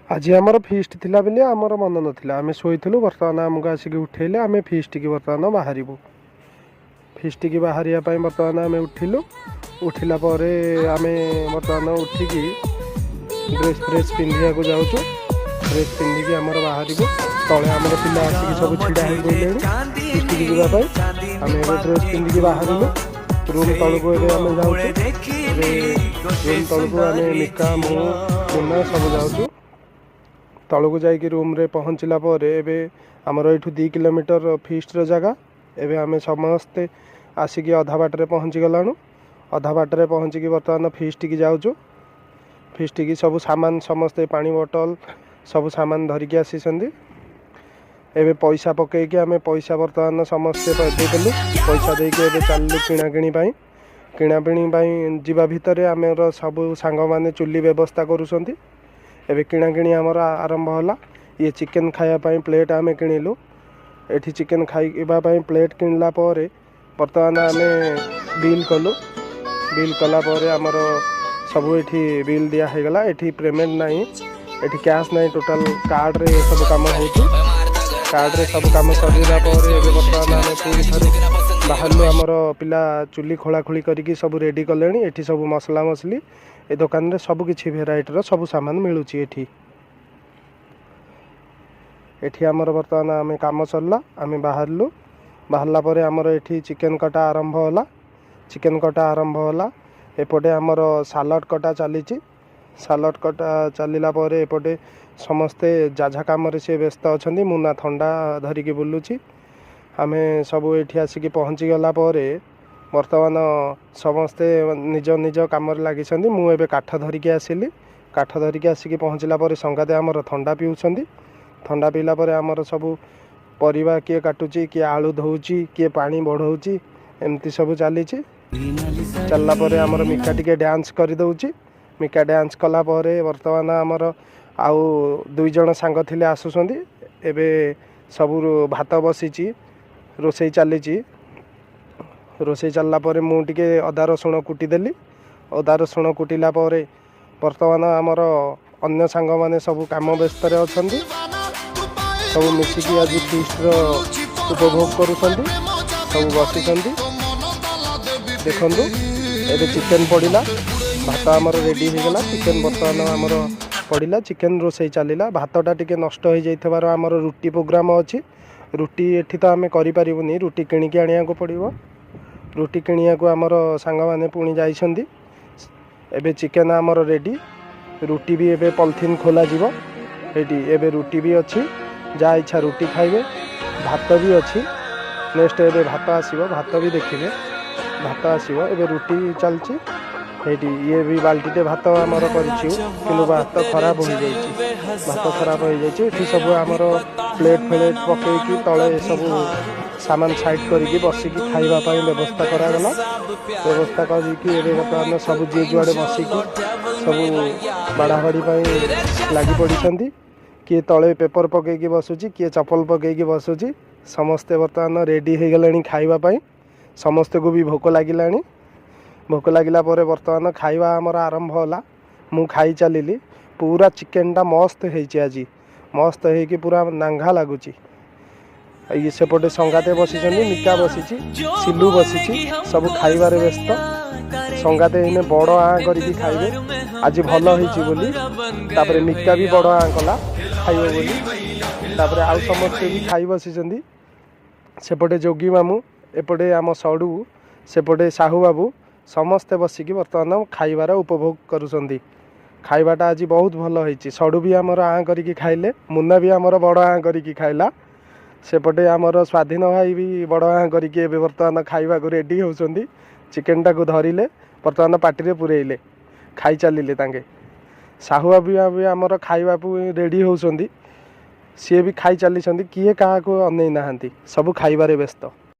ଆଜି ଆମର ଫିଷ୍ଟ ଥିଲା ବୋଲି ଆମର ମନ ନଥିଲା, ଆମେ ଶୋଇଥିଲୁ। ବର୍ତ୍ତମାନ ଆମକୁ ଆସିକି ଉଠେଇଲେ, ଆମେ ଫିଷ୍ଟିକି ବର୍ତ୍ତମାନ ବାହାରିବୁ। ଫିଷ୍ଟିକି ବାହାରିବା ପାଇଁ ବର୍ତ୍ତମାନ ଆମେ ଉଠିଲୁ। ଉଠିଲା ପରେ ଆମେ ବର୍ତ୍ତମାନ ଉଠିକି ଡ୍ରେସ୍ ଫ୍ରେସ୍ ପିନ୍ଧିବାକୁ ଯାଉଛୁ। ଡ୍ରେସ୍ ପିନ୍ଧିକି ଆମର ବାହାରିବୁ। ତଳେ ଆମର ପିଲା ଆସିକି ସବୁ ଛିଡ଼ା ହେଇଗଲେଣି ଫିଷ୍ଟିକି ଯିବା ପାଇଁ। ଆମେ ଏବେ ଡ୍ରେସ୍ ପିନ୍ଧିକି ବାହାରିଲୁ। ରୁମ୍ ତଳକୁ ଏବେ ଆମେ ଯାଉଛୁ। ଏବେ ରୁମ୍ ତଳକୁ ଆମେ ମିକା, ମୁଁ, ମୁନା ସବୁ ଯାଉଛୁ। ତଳକୁ ଯାଇକି ରୁମ୍ରେ ପହଞ୍ଚିଲା ପରେ ଏବେ ଆମର ଏଇଠୁ 2 କିଲୋମିଟର ଫିଷ୍ଟର ଜାଗା। ଏବେ ଆମେ ସମସ୍ତେ ଆସିକି ଅଧା ବାଟରେ ପହଞ୍ଚି ଗଲାଣୁ। ଅଧା ବାଟରେ ପହଞ୍ଚିକି ବର୍ତ୍ତମାନ ଫିଷ୍ଟିକି ଯାଉଛୁ। ଫିଷ୍ଟିକି ସବୁ ସାମାନ, ସମସ୍ତେ ପାଣି ବୋଟଲ, ସବୁ ସାମାନ ଧରିକି ଆସିଛନ୍ତି। ଏବେ ପଇସା ପକେଇକି ଆମେ ପଇସା ବର୍ତ୍ତମାନ ସମସ୍ତେ ଦେଇଦେଲୁ। ପଇସା ଦେଇକି ଏବେ ଚାଲିଲୁ କିଣାକିଣି ପାଇଁ। କିଣାକିଣି ପାଇଁ ଯିବା ଭିତରେ ଆମର ସବୁ ସାଙ୍ଗମାନେ ଚୁଲି ବ୍ୟବସ୍ଥା କରୁଛନ୍ତି। ଏବେ କିଣାକିଣି ଆମର ଆରମ୍ଭ ହେଲା। ଇଏ ଚିକେନ୍ ଖାଇବା ପାଇଁ ପ୍ଲେଟ୍ ଆମେ କିଣିଲୁ। ଏଠି ଚିକେନ୍ ଖାଇବା ପାଇଁ ପ୍ଲେଟ୍ କିଣିଲା ପରେ ବର୍ତ୍ତମାନ ଆମେ ବିଲ୍ କଲୁ। ବିଲ୍ କଲା ପରେ ଆମର ସବୁ ଏଠି ବିଲ୍ ଦିଆ ହେଇଗଲା। ଏଠି ପେମେଣ୍ଟ ନାହିଁ, ଏଠି କ୍ୟାସ୍ ନାହିଁ, ଟୋଟାଲ୍ କାର୍ଡ଼ରେ ସବୁ କାମ ହେଉଛି। କାର୍ଡ଼ରେ ସବୁ କାମ ସରିଲା ପରେ ଏବେ ବର୍ତ୍ତମାନ ଆମେ ପୁଣି ଥରେ ବାହାରିଲୁ। ଆମର ପିଲା ଚୁଲି ଖୋଳାଖୋଳି କରିକି ସବୁ ରେଡ଼ି କଲେଣି। ଏଠି ସବୁ ମସଲା ମସଲି, ଏ ଦୋକାନରେ ସବୁ କିଛି ଭେରାଇଟିର ସବୁ ସାମାନ ମିଳୁଛି ଏଠି। ଏଠି ଆମର ବର୍ତ୍ତମାନ ଆମେ କାମ ସରିଲା, ଆମେ ବାହାରିଲୁ। ବାହାରିଲା ପରେ ଆମର ଏଠି ଚିକେନ୍ କଟା ଆରମ୍ଭ ହେଲା। ଚିକେନ୍ କଟା ଆରମ୍ଭ ହେଲା, ଏପଟେ ଆମର ସାଲଡ଼ କଟା ଚାଲିଛି। ସାଲଡ଼ କଟା ଚାଲିଲା ପରେ ଏପଟେ ସମସ୍ତେ ଯାଝା କାମରେ ସିଏ ବ୍ୟସ୍ତ ଅଛନ୍ତି। ମୁନା ଥଣ୍ଡା ଧରିକି ବୁଲୁଛି। ଆମେ ସବୁ ଏଇଠି ଆସିକି ପହଞ୍ଚିଗଲା ପରେ ବର୍ତ୍ତମାନ ସମସ୍ତେ ନିଜ ନିଜ କାମରେ ଲାଗିଛନ୍ତି। ମୁଁ ଏବେ କାଠ ଧରିକି ଆସିଲି। କାଠ ଧରିକି ଆସିକି ପହଞ୍ଚିଲା ପରେ ସଙ୍ଗାତେ ଆମର ଥଣ୍ଡା ପିଉଛନ୍ତି। ଥଣ୍ଡା ପିଇଲା ପରେ ଆମର ସବୁ ପରିବା କିଏ କାଟୁଛି, କିଏ ଆଳୁ ଧୋଉଛି, କିଏ ପାଣି ବଢ଼ଉଛି, ଏମିତି ସବୁ ଚାଲିଛି। ଚାଲିଲା ପରେ ଆମର ମିକା ଟିକେ ଡ୍ୟାନ୍ସ କରିଦେଉଛି। ମିକା ଡ୍ୟାନ୍ସ କଲା ପରେ ବର୍ତ୍ତମାନ ଆମର ଆଉ ଦୁଇ ଜଣ ସାଙ୍ଗ ଥିଲେ, ଆସୁଛନ୍ତି। ଏବେ ସବୁ ଭାତ ବସିଛି, ରୋଷେଇ ଚାଲିଛି। ରୋଷେଇ ଚାଲିଲା ପରେ ମୁଁ ଟିକେ ଅଦା ରସୁଣ କୁଟିଦେଲି। ଅଦା ରସୁଣ କୁଟିଲା ପରେ ବର୍ତ୍ତମାନ ଆମର ଅନ୍ୟ ସାଙ୍ଗମାନେ ସବୁ କାମ ବ୍ୟସ୍ତରେ ଅଛନ୍ତି। ସବୁ ମିଶିକି ଆଜି ଫିଷ୍ଟର ଉପଭୋଗ କରୁଛନ୍ତି, ସବୁ ବସିଛନ୍ତି। ଦେଖନ୍ତୁ, ଏବେ ଚିକେନ୍ ପଡ଼ିଲା। ଭାତ ଆମର ରେଡ଼ି ହେଇଗଲା। ଚିକେନ୍ ବର୍ତ୍ତମାନ ଆମର ପଡ଼ିଲା। ଚିକେନ୍ ରୋଷେଇ ଚାଲିଲା। ଭାତଟା ଟିକେ ନଷ୍ଟ ହେଇଯାଇଥିବାରୁ ଆମର ରୁଟି ପ୍ରୋଗ୍ରାମ୍ ଅଛି। ରୁଟି ଏଠି ତ ଆମେ କରିପାରିବୁନି, ରୁଟି କିଣିକି ଆଣିବାକୁ ପଡ଼ିବ। ରୁଟି କିଣିବାକୁ ଆମର ସାଙ୍ଗମାନେ ପୁଣି ଯାଇଛନ୍ତି। ଏବେ ଚିକେନ୍ ଆମର ରେଡ଼ି। ରୁଟି ବି ଏବେ ପଲିଥିନ୍ ଖୋଲାଯିବ। ଏଇଠି ଏବେ ରୁଟି ବି ଅଛି, ଯାହା ଇଚ୍ଛା ରୁଟି ଖାଇବେ। ଭାତ ବି ଅଛି। ନେକ୍ସଟ ଏବେ ଭାତ ଆସିବ, ଭାତ ବି ଦେଖିବେ। ଭାତ ଆସିବ, ଏବେ ରୁଟି ଚାଲିଛି। ଏଇଠି ଇଏ ବି ବାଲ୍ଟିଟେ ଭାତ ଆମର କରିଛୁ, କିନ୍ତୁ ଭାତ ଖରାପ ହୋଇଯାଇଛି। ଭାତ ଖରାପ ହୋଇଯାଇଛି। ଏଠି ସବୁ ଆମର ପ୍ଲେଟ୍ ଫ୍ଲେଟ୍ ପକେଇକି ତଳେ ସବୁ ସାମାନ ସାଇଡ଼୍ କରିକି ବସିକି ଖାଇବା ପାଇଁ ବ୍ୟବସ୍ଥା କରାଗଲା। ବ୍ୟବସ୍ଥା କରିକି ଏବେ ବର୍ତ୍ତମାନ ସବୁ ଯିଏ ଯୁଆଡ଼େ ବସିକି ସବୁ ବାଢ଼ାବାଢ଼ି ପାଇଁ ଲାଗି ପଡ଼ିଛନ୍ତି। କିଏ ତଳେ ପେପର ପକେଇକି ବସୁଛି, କିଏ ଚପଲ ପକେଇକି ବସୁଛି। ସମସ୍ତେ ବର୍ତ୍ତମାନ ରେଡ଼ି ହେଇଗଲେଣି ଖାଇବା ପାଇଁ। ସମସ୍ତଙ୍କୁ ବି ଭୋକ ଲାଗିଲାଣି। ଭୋକ ଲାଗିଲା ପରେ ବର୍ତ୍ତମାନ ଖାଇବା ଆମର ଆରମ୍ଭ ହେଲା। ମୁଁ ଖାଇ ଚାଲିଲି। ପୁରା ଚିକେନଟା ମସ୍ତ ହେଇଛି ଆଜି। ମସ୍ତ ହେଇକି ପୁରା ନାଙ୍ଘା ଲାଗୁଛି। ଇଏ ସେପଟେ ସଙ୍ଗାତେ ବସିଛନ୍ତି, ମିକା ବସିଛି, ସିଲୁ ବସିଛି, ସବୁ ଖାଇବାରେ ବ୍ୟସ୍ତ। ସଙ୍ଗାତେ ଏଇନେ ବଡ଼ ଆଁ କରିକି ଖାଇବେ ଆଜି ଭଲ ହେଇଛି ବୋଲି। ତାପରେ ମିକା ବି ବଡ଼ ଆଁ କଲା ଖାଇବ ବୋଲି। ତାପରେ ଆଉ ସମସ୍ତେ ବି ଖାଇ ବସିଛନ୍ତି। ସେପଟେ ଯୋଗୀ ମାମୁଁ, ଏପଟେ ଆମ ସଡ଼ୁ, ସେପଟେ ସାହୁ ବାବୁ, ସମସ୍ତେ ବସିକି ବର୍ତ୍ତମାନ ଖାଇବାର ଉପଭୋଗ କରୁଛନ୍ତି। ଖାଇବାଟା ଆଜି ବହୁତ ଭଲ ହେଇଛି। ସଡ଼ୁ ବି ଆମର ଆଁ କରିକି ଖାଇଲେ। ମୁନା ବି ଆମର ବଡ଼ ଆଁ କରିକି ଖାଇଲା। ସେପଟେ ଆମର ସ୍ୱାଧୀନ ଭାଇ ବି ବଡ଼ ଆଁ କରିକି ଏବେ ବର୍ତ୍ତମାନ ଖାଇବାକୁ ରେଡ଼ି ହେଉଛନ୍ତି। ଚିକେନଟାକୁ ଧରିଲେ, ବର୍ତ୍ତମାନ ପାଟିରେ ପୁରେଇଲେ, ଖାଇ ଚାଲିଲେ ତାଙ୍କେ। ସାହୁ ବାବୁ ବି ଆମର ଖାଇବାକୁ ରେଡ଼ି ହେଉଛନ୍ତି। ସିଏ ବି ଖାଇ ଚାଲିଛନ୍ତି। କିଏ କାହାକୁ ଅନେଇ ନାହାନ୍ତି, ସବୁ ଖାଇବାରେ ବ୍ୟସ୍ତ।